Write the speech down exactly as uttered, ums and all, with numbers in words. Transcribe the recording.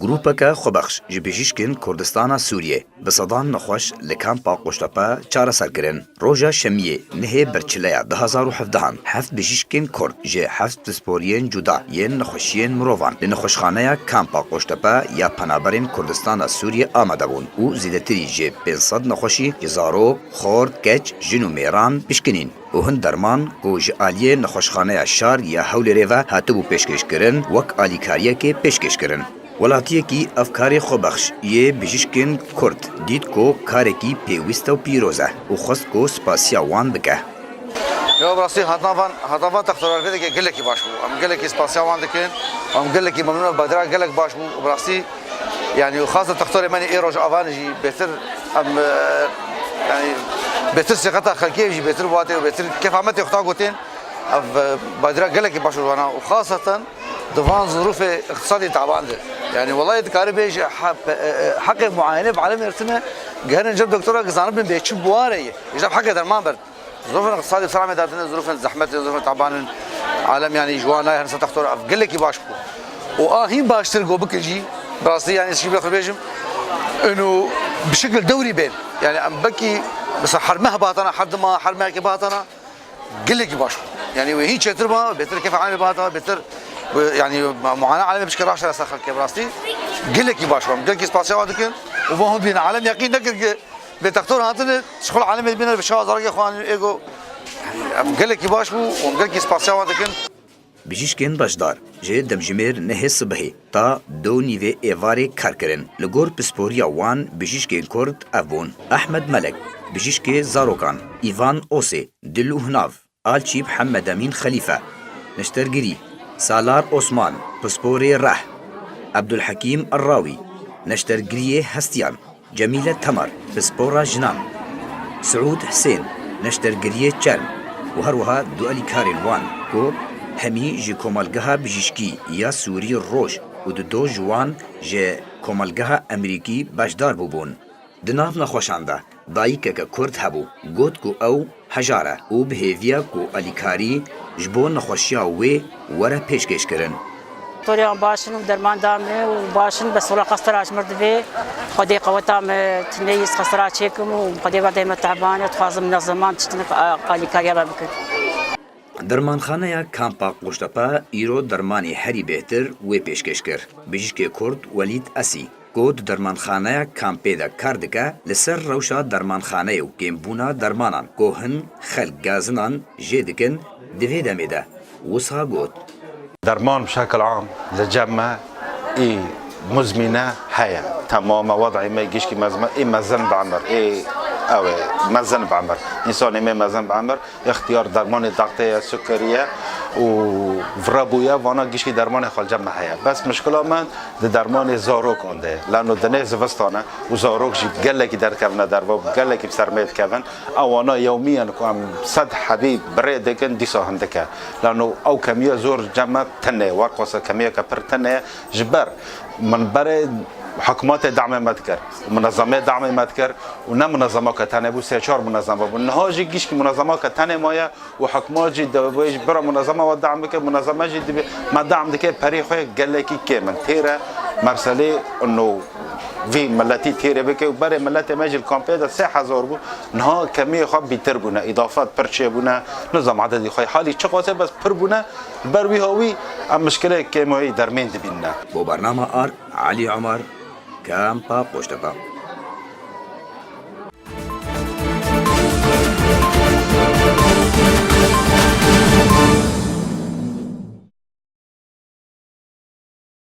Grûpeke xwebexş ji bijîşkên Kurdistana Sûriyê bi sedan nexweş li kampa Qoştepe çareser kirin. Roja Şemiyê nihê Birçileya du hazar û hevdehan heft bijîşkên Kurd ji heft pisporiyên cuda yên nexweşiyên mirovan li nexweşxaneya kampa Qoştepe ya penaberên Kurdistana Sûriyê amade bûn û zêdetirî ji pênc sed nexweşî ji zarok, xort, keç, jin û mêran pişkinîn. û hin derman ku ji aliyê Nexweşxaneya Şar ya Hewlêrê ve hatibû pêşkêşkirin, wek alîkariyekê pêşkêşkirin. Welatiyekî ev karê xwebexş yê bijîşkên Kurd dît ku karekî pêwîst e û pîroz e û xwest ku spasiya wan bike. Ya, bi rastî hatina van, hatina van textora vê dike gelekî baş bû. Em gelekî spasiya wan dikin. Em gelekî memnûn in. Badira gelek baş bû. Bi rastî, yanî, xasan textorê me ê Rojava jî bêtir em, e, yanî, bêtir sêqeta xelkê jî bêtir watê û bêtir kefa me tê xwe ta gotên. Ev, e, badira gelekî baş û wana û xaseten di van zirûfê iqtisadî taban de. Yanî, welayê dikare bêje he-, e, e, heqê muayene bi alemê re tine, geherin cem doktora ki zanibin bê çi buware ye. Îşte heqê derman ber. Zirûfên iqtisadî ser Amedê hatine, zirûfên zehmetê, zirûfên tabanên alem, yanî ji wan nayê hene ser textor, ev gelekî baş bû. Û a hîn baştir go bikin jî, bi rastî, yanî, şî bê xwe bêjim, û bi şekil dewrî bên. Yanî, em bekî, mesela, her meh bihatana, her dima, her mehekê bihatana, gelekî baş bû. Yanî, wê hîn çêtir ba, bêtir kefa alemê bihata, bêtir, yanî, muana alemê bişke raştara ser xelkê, bi rastî, gelekî baş bû. Em gelekî spasiya wan dikin û van hûn bîn alem yaqîn nekir ki, Lê textor hatine, ji xwe alemê dibîne bi şawa zarokê xwe anîn êgo. Ev gelekî baş bû û em gelekî spasiya wan dikin. Bijîşkên beşdar ji demjimêr nehê sibihê ta do nîvê êvarê kar kirin. Li gor pisporiya wan bijîşkên Kurd ev bûn: Ehmed Melek, bijîşkê zarokan, Îvan Osê, Dil û Hinav, Alçî Mihemed Emîn Xelîfe, neştergirî, Salar Osman, pisporê reh, Ebdulhekîm Errawî, neştergiriyê hestiyan, Cemîle Temar, pispora jinan, Siûd Hisên, neştergiriyê çerm û her wiha du alîkarên wan ku hemî ji Komelgeha Bijîşkî ya Sûrî Roj û du do ji wan ji Komelgeha Emerîkî beşdar bûbûn. Di nav nexweşan de dayikeke Kurd hebû, got ku ew hejar e û bi hêviya ku alîkarî ji bo nexweşiya wê were pêşkêşkirin. Doktorê wan baş in û derman da me û baş in, bes wela qestera ji mir divê. Xwedê qeweta me tune yî, qestera çêkim û Xwedê berdê me teban e, dixwazim minezeman tiştinek alîkariya me bikin. Dermanxaneya Kampa Qoştepe îro dermanê herî bêhtir wê pêşkêş kir. Bijîşkê Kurd Welîd Esî, ku di dermanxaneya kampê de kar dike, li ser rewşa dermanxaneyê û kêmbûna dermanan ku hin xelk gazinan jê dikin, di vê demê de wisa got: Derman bi şekil am li cem me ê muzmîne heye. Temame wed'ê me gişkî mezme ê mezin bi emir, ê ew ê mezin bi emir. Însanê me mezin bi emir, îxtiyar dermanê daxtê ye, sukerî ye û vira bûye, vana gişkî dermanê xwe li cem me heye. Bes mişkila me di dermanê zarokan de ye. Lano dinê zivistan e û zarok jî gelekî derdikevine derve û gelekî bi ser mêr dikevin. Ewana yewmiyen ku em sed hebî bi rê dikin, dîsa hindik e. Lano ew kemiya zor cem me tune ye, werqasa kemiyeke pir tune ye. Ji ber min berê hikûmetê damê me dikir, munezemê damê me dikir û ne munezemeke tenê bû, sê çar munezeme bû. Niha jî gişkî munezemeke tenê maye û hikûmet jî dibê ji bira munezeme we dam bike, munezeme jî dibê me dam dike, perê xwe gelekî kêm in. Têre merselê ino vî miletî têrê bike û berê miletê me jî li kampê de sê hezar bû, niha kemiyê xwe bîtir bûne, îdafet pir çêbûne, nizam ededî xwe halî çiqas e, bes pir bûne. Li ber wî hawî em mişkilê kêmayî dermên dibînine. Bo bernama Ar, Elî Omar, Kampa Qoştepe.